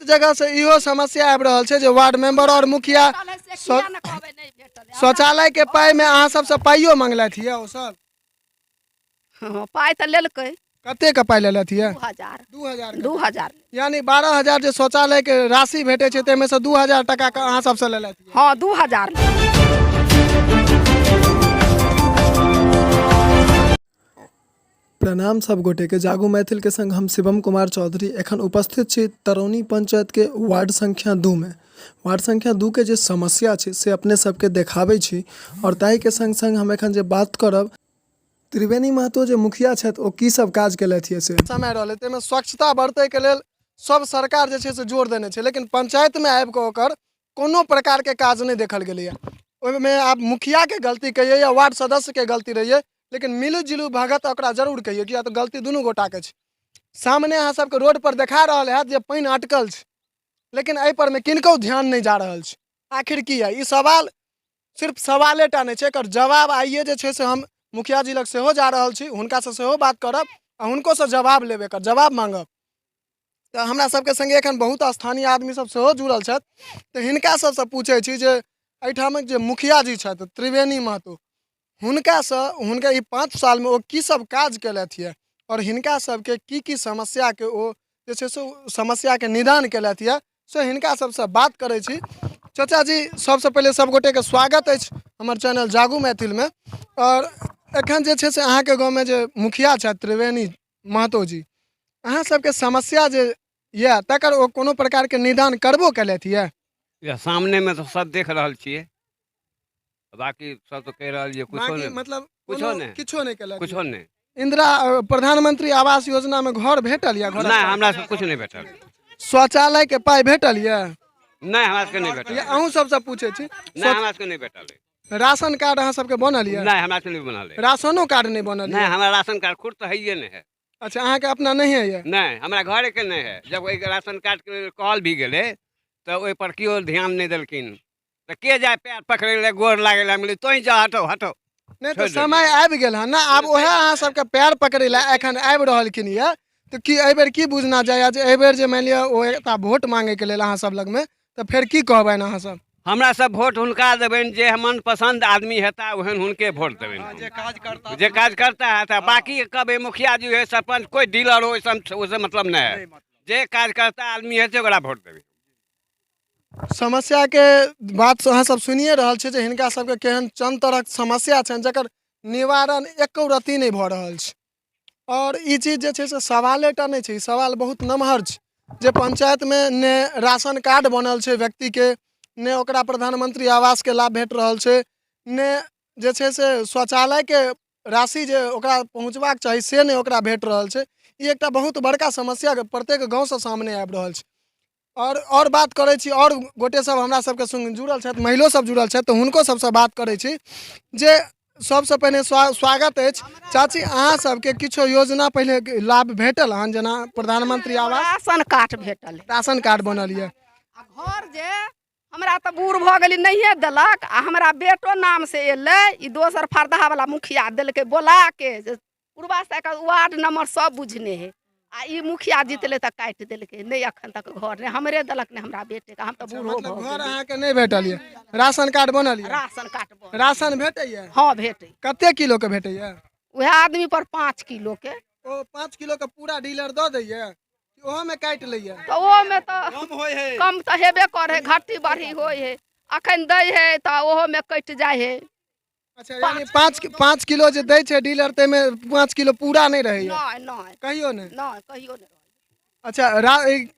जगह से इहो समस्या आबि रहल छै जे वार्ड मेंबर और मुखिया शौचालय के पाई में अहाँ सबसे पाइयो मंगलथि यऽ ओ सब? हँ, पाइ तऽ लेलकै। कते के पाइ लेलथि यऽ? 2000। 2000। 2000। यानी 12000 जे शौचालय के राशि भेटै छै ताहिमे से 2000 टका के अहाँ सबसे लेलथि? हँ, 2000। प्रणाम सब गोटे के, जागू मैथिल के संग हम शिवम कुमार चौधरी एखन उपस्थित छी तरौनी पंचायत के वार्ड संख्या 2 में। वार्ड संख्या 2 के जे समस्या छै से अपने सबके देखाबै छी और ताहि के संग संग हम एखन जे बात करब त्रिवेणी महतो जे मुखिया छथि ओ की सब काज केलथि ये से। समय रहलै ताहिमे स्वच्छता बरतैके लेल सब सरकार जे छै से जोर देने छै, लेकिन पंचायतमे आबि कऽ ओकर कोनो प्रकारके काज नहि देखल गेलैए। ओहिमे आब मुखियाके गलती कहियै या वार्ड सदस्यके गलती रहियै, लेकिन मिलू जुलू भगत ओकरा जरूर कहियै, किया तऽ गलती दुनू गोटाके छै। सामने अहाँ सबके रोड पर देखा रहल हैत जे पानि अटकल छै, लेकिन एहि पर मे किनको ध्यान नहि जा रहल छै। आखिर की है ई सवाल? सिर्फ सवाले टा नहि छै, एकर जवाब आइए जे छै से हम मुखिया जी लग सेहो जा रहल छी, हुनकासँ सेहो बात करब आ हुनकोसँ जवाब लेब, एकर जवाब मांगब। तऽ हमरा सबके संगे एखन बहुत स्थानीय आदमी सब सेहो जुड़ल छथि, तऽ हिनका सबसँ पूछै छी जे एहिठामक जे मुखिया जी छथि त्रिवेणी महतो, हुनकासँ हुनका ई 5 सालमे ओ की सब काज केलथि यऽ आओर हिनका सबके की की समस्याके ओ जे छै से समस्याके निदान केलथि यऽ, से हिनका सबसँ बात करै छी। चाचा जी, सबसँ पहिले सब गोटेके स्वागत अछि हमर चैनल जागू मैथिलमे। आओर एखन जे छै से अहाँके गाँवमे जे मुखिया छथि त्रिवेणी महतो जी, अहाँ सबके समस्या जे यऽ तकर ओ कोनो प्रकारके निदान करबो केलथि यऽ? सामनेमे तऽ सब देख रहल छियै, बाकी सब तऽ कहि रहल छियै कुछो नहि, मतलब कुछो नहि, किछो नहि केलथि, कुछो नहि। इंदिरा प्रधानमंत्री आवास योजना में घर भेटल या? घर नहि, हमरा सब कुछ नहि भेटल। शौचालय के पाई भेटल या? नहि, हमरा सबके नहि भेटल। अहूँ सबसँ पूछै छी। नहि, हमरा सबके नहि भेटल। राशन कार्ड अहाँ सबके बनल या? नहि, हमरा सबके नहि बनल। राशनो कार्ड नहि बनल? नहि, हमरा राशन कार्ड खुद तऽ हैये नहि है। अच्छा, अहाँके अपना नहि है? नहि, हमरा घरे के नहि है। जब ओहि राशन कार्ड के कहल भी गेलै तऽ ओहि पर केओ ध्यान नहि देलखिन, तऽ के जाय पैर पकड़ै लए, गोर लागै लए? हम तोहि जा, हटो हटो। नहि तऽ समय आबि गेल हँ ने, आब उएह अहाँ सबके पैर पकड़ै लए एखन आबि रहलखिन यऽ, तऽ की एहिबेर की बुझना जाइए जे एहिबेर जे मानि लिअ ओ एकटा वोट मांगैके लेल अहाँ सब लगमे, तऽ फेर की कहबनि अहाँ सब? हमरा सब वोट हुनका देबनि जे मनपसंद आदमी हेता, ओहन हुनके वोट देबनि, जे काज करता, जे काज करता है। बाकी कभी मुखिया जी है, सरपंच, कोई डीलर हो, ओहिसे मतलब नहि है, जे काज करता आदमी है से ओकरा वोट देबै। समस्याके बात अहाँ सब सुनिए रहल छी जे हिनका सबके केहन चंद तरहक समस्या छनि जकर निवारण एको रत्ती नहि भऽ रहल छै। आओर ई चीज जे छै से सवाले टा नहि छै, ई सवाल बहुत नमहर छै जे पंचायतमे ने राशन कार्ड बनल छै व्यक्तिके, ने ओकरा प्रधानमंत्री आवासके लाभ भेट रहल छै, ने जे छै से शौचालयके राशि जे ओकरा पहुँचबाक चाही से नहि ओकरा भेट रहल छै। ई एकटा बहुत बड़का समस्या प्रत्येक गाँवसँ सामने आबि रहल छै। आओर बात करै छी, आओर गोटे सब हमरा सबके संग जुड़ल छथि, महिलो सब जुड़ल छथि, तऽ हुनको सबसँ बात करै छी। जे सबसँ पहिने स्वागत अछि चाची, अहाँ सबके किछो योजना पहिले लाभ भेटल हन, जेना प्रधानमंत्री आवास? राशन कार्ड भेटल। राशन कार्ड बनल यऽ। आ घर जे हमरा तऽ बूढ़ भऽ गेली नहिए देलक, आ हमरा बेटो नाम से एलै, ई दोसर फरदहा वाला मुखिया देलकै बोला के, जे पूर्वा से एकर वार्ड नंबर सब बुझने है, आ ई मुखिया जीतले तऽ काटि देलकै, नहि अखन तक घर नहि हमरे देलक, नहि हमरा बेटे के, हम तऽ बूढ़ो मतलब भऽ घर गेली। अहाँके नहि भेटल यऽ? राशन कार्ड बनल यऽ? राशन कार्ड बनल। राशन भेटैया? हँ, भेटै। कते किलो के भेटैया? उएह आदमी पर 5 किलो के। ओ 5 किलो के पूरा डीलर दऽ दैया कि ओहोमे काटि लैया? तऽ ओहोमे तऽ कम होइ है, कम तऽ हेबे करे, घट्टी बढ़ी होइ है, अखन दै है तऽ ओहोमे कटि जाइ है। अच्छा, यानी 5 किलो जे दै छै डीलर ताहिमे 5 किलो पूरा नहि रहैया? नहि, नहि। कहियो नहि? नहि, कहियो नहि। अच्छा,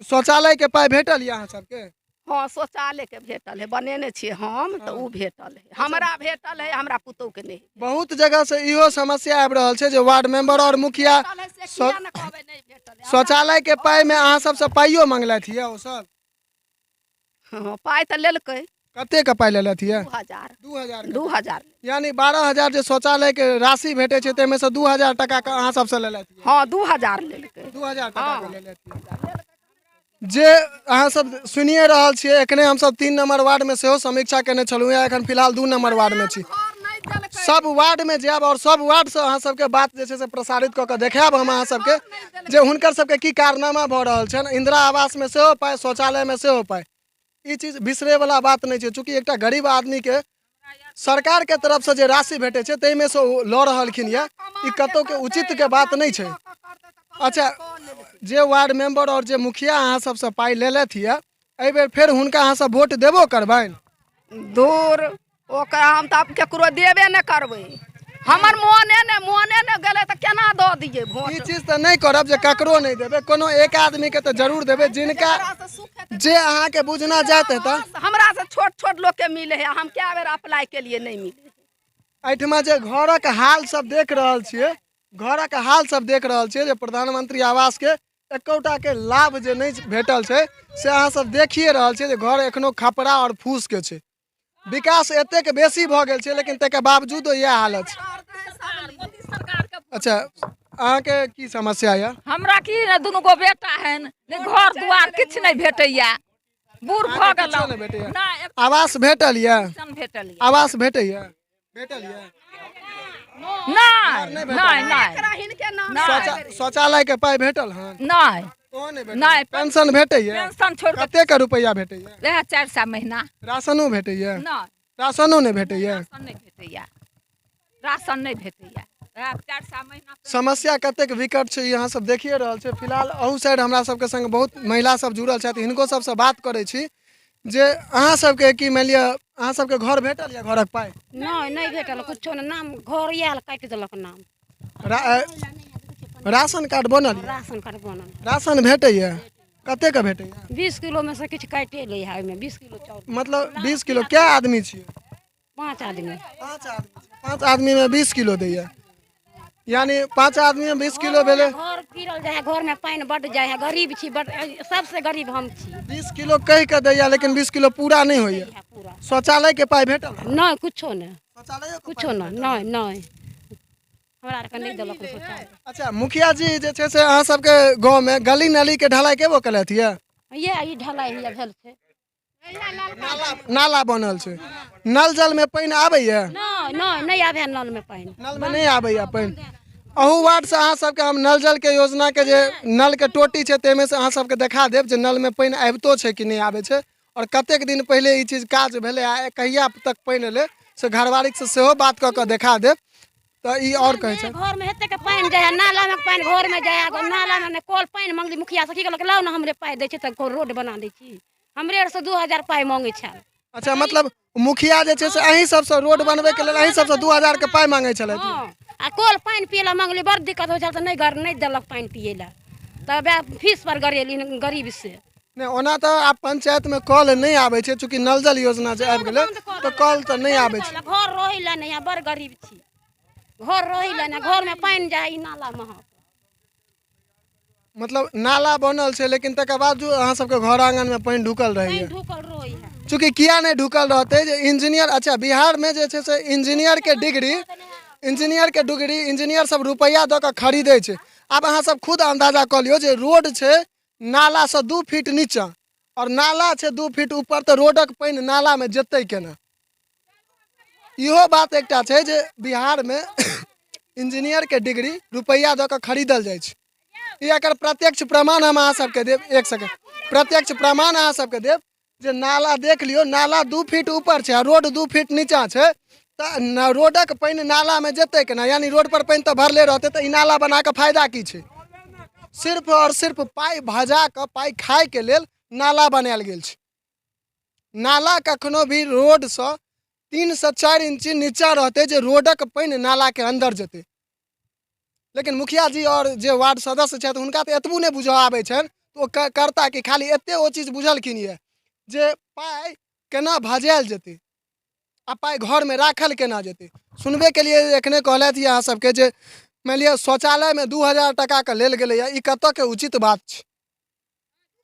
शौचालय के पाइ भेटल यऽ अहाँ सबके? हँ, शौचालय के भेटल है, बनेने छियै हम, तऽ ओ भेटल है, हमरा भेटल है, हमरा पुतोहु के नहि। बहुत जगह से इहो समस्या आबि रहल छै जे वार्ड मेंबर और मुखिया भेटल है से किया ने कहबै नहि भेटल है। शौचालय के पाइ मे अहाँ सबसँ पाइयो मंगलथि यऽ ओ सब? हँ, पाइ तऽ लेलकै। कते के पाइ लेलथि यऽ? 2000। 2000। 2000। यानी 12000 जे शौचालय के राशि भेटै छै ताहिमे से 2000 टका के अहाँ सबसँ लेलथि? हँ, 2000 लेलकै। 2000 टका के लेलथि। जे अहाँ सब सुनिए रहल छियै, एखने हमसब 3 नंबर वार्डमे सेहो समीक्षा केने छलहुँ हेँ, एखन फिलहाल 2 नंबर वार्डमे छी। सब वार्डमे जायब आओर सब वार्डसँ अहाँ सबके बात जे छै से प्रसारित कऽ कऽ देखायब हम अहाँ सबके जे हुनकर सबके की कारनामा भऽ रहल छनि। इंदिरा आवासमे सेहो पाइ, शौचालयमे सेहो पाइ। ई चीज बिसरैवला बात नहि छै, चूँकि एकटा गरीब आदमीके सरकारके तरफसँ जे राशि भेटै छै ताहिमे सँ ओ लऽ रहलखिन यऽ, ई कतहुके उचितके बात नहि छै। अच्छा, जे वार्ड मेंबर आओर जे मुखिया अहाँ सबसँ पाइ लेलथि यऽ, एहिबेर फेर हुनका अहाँ सब वोट देबो करबनि? दूर ओकरा हम तऽ आब केकरो देबे नहि करबै। हमर मोने ने मोने ने गेलै तऽ केना दऽ दियै भोट? ई चीज तऽ नहि करब जे ककरो नहि देबै, कोनो एक आदमीके तऽ जरूर देबै जिनका जे अहाँके बुझना जाइत हेतै। हमरा से छोट छोट लोकके मिले है, हम कए बेर अप्लाई केलियै नहि मिले। एहिठमा जे घरक हाल सब देख रहल छियै, घरक हाल सब देख रहल छियै जे प्रधानमंत्री आवासके एकोटाके लाभ जे नहि भेटल छै से अहाँ सब देखिए रहल छियै जे घर एखनो खपरा आओर फूसके छै। विकास एतेक बेसी भऽ गेल छै लेकिन ताहिके बावजूदो इएह हालत छै। अच्छा, अहाँके की समस्या यऽ? हमरा की ने दुनू गो बेटा है, ने घर दुआर किछु नहि भेटैया, बूढ़ भऽ गेलहुँ। नहि भेटैया? नहि। आवास भेटल यऽ? भेटल यऽ। आवास भेटैया? भेटल यऽ? नहि नहि नहि। शौचालय के पाइ भेटल हन? नहि नहि। पेंशन भेटैया? पेंशन छोड़ कऽ। कतेक रुपैआ भेटैया? वएह 400 महीना। राशनो भेटैया? नहि। राशनो नहि भेटैया? राशन नहि भेटैया, राशन नहि भेटैया, वएह 400 महीना। समस्या कतेक विकट छै ई अहाँ सब देखिए रहल छै। फिलहाल अहू साइड हमरा सबके संग बहुत महिला सब जुड़ल छथि, हिनको सबसँ बात करै छी जे अहाँ सबके की मानि लिअ अहाँ सबके घर भेटल या घरक पाइ? नहि, नहि भेटल कुछो नहि। नाम घर आयल काटि देलक नाम। राशन कार्ड बनल? राशन कार्ड बनल। राशन भेटैया? कतेक भेटैया? 20 किलो में से किछु काटे लै है ओहिमे, 20 किलो चाउर। मतलब 20 किलो। कै आदमी छियै? 5 आदमी। 5 आदमी, 5 आदमी में 20 किलो दैया, यानी 5 आदमी में 20 किलो भेलै। घर गिरल जाइ है, घर में पानि बड्ड जाइ है, गरीब छी बड्ड, सबसे गरीब हम छी। 20 किलो कहि कऽ दैया लेकिन 20 किलो पूरा नहि होइया। पूरा। शौचालय के पाइ भेटल? नहि, कुछो नहि, कुछो नहि। नहि नहि, हमरा आरके नहि देलक शौचालय। अच्छा, मुखिया जी जे छै से अहाँ सबके गाँव में गली नाली के ढलाई केबो केलथि यऽ? ये ई ढलाई हिया भेल छै, नाला बनल छै। नल जल में पानि आबैया? नहि नहि, नहि आबै नल में पानि। नल में नहि आबैया पानि। अहू वार्ड से अहाँ सबके हम नल जल के योजना के जे नल के टोटी छै ताहिमे से अहाँ सबके देखा देब जे नल में पानि आबितो छै कि नहि आबै छै और कतेक दिन पहिले ई चीज काज भेलै आ कहिया तक पानि एलै से घरवारीक से सेहो बात कऽ कऽ देखा देब। तऽ ई और कहै छै घर में हेते के पानि जाइ है, नाला में पानि घर में जाइ है, नाला में कल पानि मंगली मुखिया से, की कहलक लाउ ने हमरे पाइ दै छै तऽ रोड बना दै छी, हमरे आर से 2000 पाइ मांगै छल। अच्छा, मतलब मुखिया जे छै से अहीं सबसँ रोड बनबै के लेल अहीं सबसँ 2000 के पाइ मांगै छलथि? हँ, आ कल पानि पियै लए मांगली, बड़ दिक्कत होइ छल तऽ नहि घर नहि देलक पानि पियै लए, तब वएह फीस पर गरेली गरीब से। नहि, ओना तऽ आब पंचायत में कल नहि आबै छै, चूँकि नल जल योजना जे आबि गेलै तऽ कल तऽ नहि आबै छै। घर रहै लए नहि, बड़ गरीब छी, घर रहै लए नहि, घर में पानि जाइ ई नाला में। मतलब नाला बनल छै लेकिन तकर बावजूद अहाँ सबके घर आंगन में पानि ढुकल रहैया? ढुकल रहैया। चूँकि किया नहि ढुकल रहतै जे इंजीनियर, अच्छा बिहार में जे छै से इंजीनियर के डिग्री, इंजीनियर के डिग्री इंजीनियर सब रुपैआ दऽ कऽ खरीदै छै। आब अहाँ सब खुद अंदाजा कऽ लियौ जे रोड छै नाला से 2 फीट नीचा और नाला छै 2 फीट ऊपर, तऽ रोडक पानि नाला में जेतै केना? इहो बात एकटा छै जे बिहार में इंजीनियर के डिग्री रुपैआ दऽ कऽ खरीदल जाइ छै। ई एकर प्रत्यक्ष प्रमाण हम अहाँ सबके देब, एक सेकेंड, प्रत्यक्ष प्रमाण अहाँ सबके देब जे नाला देख लियौ, नाला 2 फीट ऊपर छै आ रोड 2 फीट नीचा छै, तऽ रोडक पानि नाला में जेतै केना? यानी रोड पर पानि तऽ भरले रहतै, तऽ ई नाला बना कऽ फायदा की छै? सिर्फ और सिर्फ पाइ भजा कऽ पाइ खायके लेल नाला बनायल गेल छै। नाला कखनो भी रोडसँ 3 से 4 इंची नीचा रहतै जे रोडक पानि नालाके अन्दर जेतै। लेकिन मुखिया जी और जे वार्ड सदस्य छथि हुनका तऽ एतबो नहि बुझऽ आबै छनि, तऽ ओ करता कि खाली एते ओ चीज बुझलखिन यऽ जे पाइ केना भजायल जेतै आ पाइ घरमे राखल केना जेतै। सुनबे केलियै एखने कहलथि यऽ अहाँ सबके जे मानि लिअ शौचालयमे 2000 टाकाके लेल गेलैए, ई कतऽके उचित बात छै?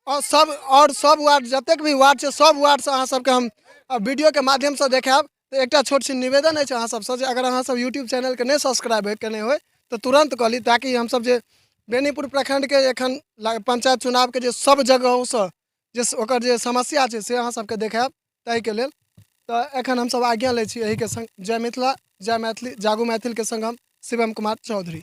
और सब वार्ड जतेक भी वार्ड छै सब वार्डसँ अहाँ सबके हम वीडियोके माध्यमसँ देखायब। तऽ एकटा छोट छिन निवेदन अछि अहाँ सबसँ जे अगर अहाँ सब यूट्यूब चैनलके नहि सब्सक्राइब केने होइ तऽ तुरन्त कऽ ली, ताकि हमसब जे बेनीपुर प्रखण्डके एखन पंचायत चुनावके जे सब जगहोसँ जे ओकर जे समस्या छै से अहाँ सबके देखायब, ताहिके लेल। तऽ एखन हमसभ आज्ञा लै छी एहिके संग। जय मिथिला, जय मैथिली, जागू मैथिलके संग हम शिवम कुमार चौधरी।